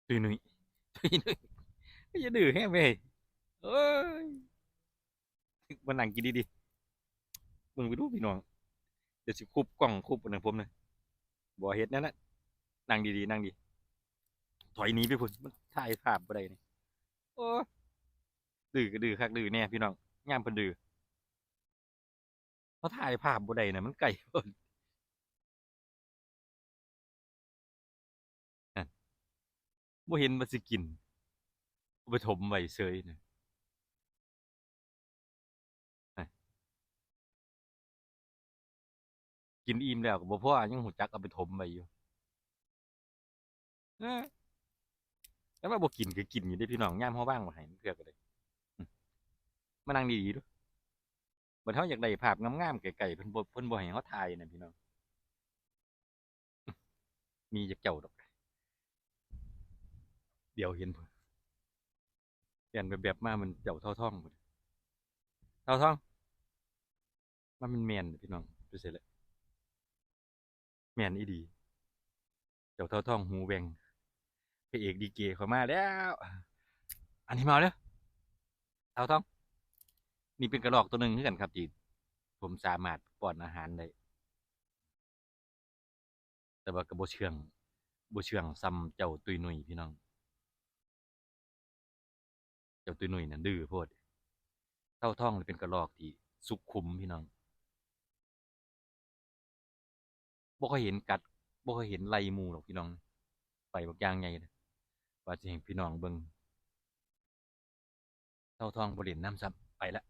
ຕຸ້ຍນຸ້ຍ ຕຸ້ຍນຸ້ຍ ຢ່າດື້ແຮງເວີຍ ເອີຍ ມານັ່ງກິນດີໆ ເບິ່ງໄປດູພີ່ນ້ອງ ດຽວຊິຄຸບກ້ອງ ຄຸບອັນນັ້ນຜົມນະ ບໍ່ເຮັດແນວນັ້ນ ນັ່ງດີໆ ນັ່ງດີ ຖອຍໜີໄປພຸ້ນ ມັນຖ່າຍພາບບໍ່ໄດ້ນີ້ ໂອ້ ດື້ກໍດື້ຄັກດື້ແນ່ພີ່ນ້ອງ ຍາມເພິ່ນດື້ ເຮົາຖ່າຍພາບບໍ່ໄດ້ນະ ມັນໄກໂພດ ບໍ່ເຫັນວ່າຊິກິນ ເອົາໄປຖົມໄວ້ເສີຍນະ ກິນອີ່ມແລ້ວກໍບໍ່ພໍ ຍັງຮູ້ຈັກເອົາໄປຖົມໄວ້ຢູ່ ເອີ ແຕ່ວ່າບໍ່ກິນກໍກິນຢູ່ເດ້ພີ່ນ້ອງ ຍາມເຮົາວາງໄວ້ໃຫ້ເທື່ອກໍໄດ້ ມານັ່ງດີໆດູ ບັດເຮົາຢາກໄດ້ພາບງາມໆ ໃກ້ໆ ເພິ່ນບໍ່ ເພິ່ນບໍ່ໃຫ້ເຮົາຖ່າຍນະພີ່ນ້ອງ ມີຈັກເຈົ້າດອກ ດຽວເຫັນ ແລ່ນແວບໆ ມາ ແມ່ນເຈົ້າເທົ້າທອງພຸ້ນ ເທົ້າທອງ ມັນແມ່ນພີ່ນ້ອງ ໄປໃສລະ ແມ່ນອີ່ຫຼີ ເຈົ້າເທົ້າທອງຫູແຫວ່ງ ພະເອກລິເກຂ້ອຍມາແລ້ວ ອັນນີ້ມາເດີ ເທົ້າທອງ ນີ້ເປັນກະລອກໂຕໜຶ່ງຄືກັນຄັບ ທີ່ຜົມສາມາດປ້ອນອາຫານໄດ້ ແຕ່ວ່າກໍບໍ່ເຊື່ອງ ບໍ່ເຊື່ອງສ່ຳເຈົ້າຕຸ້ຍນຸ້ຍພີ່ນ້ອງ ເຈົ້າຕຸ້ຍນຸ້ຍນັ້ນດື້ໂພດ ເທົ້າທອງນີ້ເປັນກະລອກທີ່ສຸກຂຸມພີ່ນ້ອງ ບໍ່ຄ່ອຍເຫັນກັດ ບໍ່ຄ່ອຍເຫັນໄລ່ໝູ່ດອກພີ່ນ້ອງ ໄຟບັກຢ່າງໃຫຍ່ເດ້ ວ່າຊິໃຫ້ພີ່ນ້ອງເບິ່ງ ເທົ້າທອງບໍ່ຫຼິ້ນນຳຊ້ຳ ໄປລະ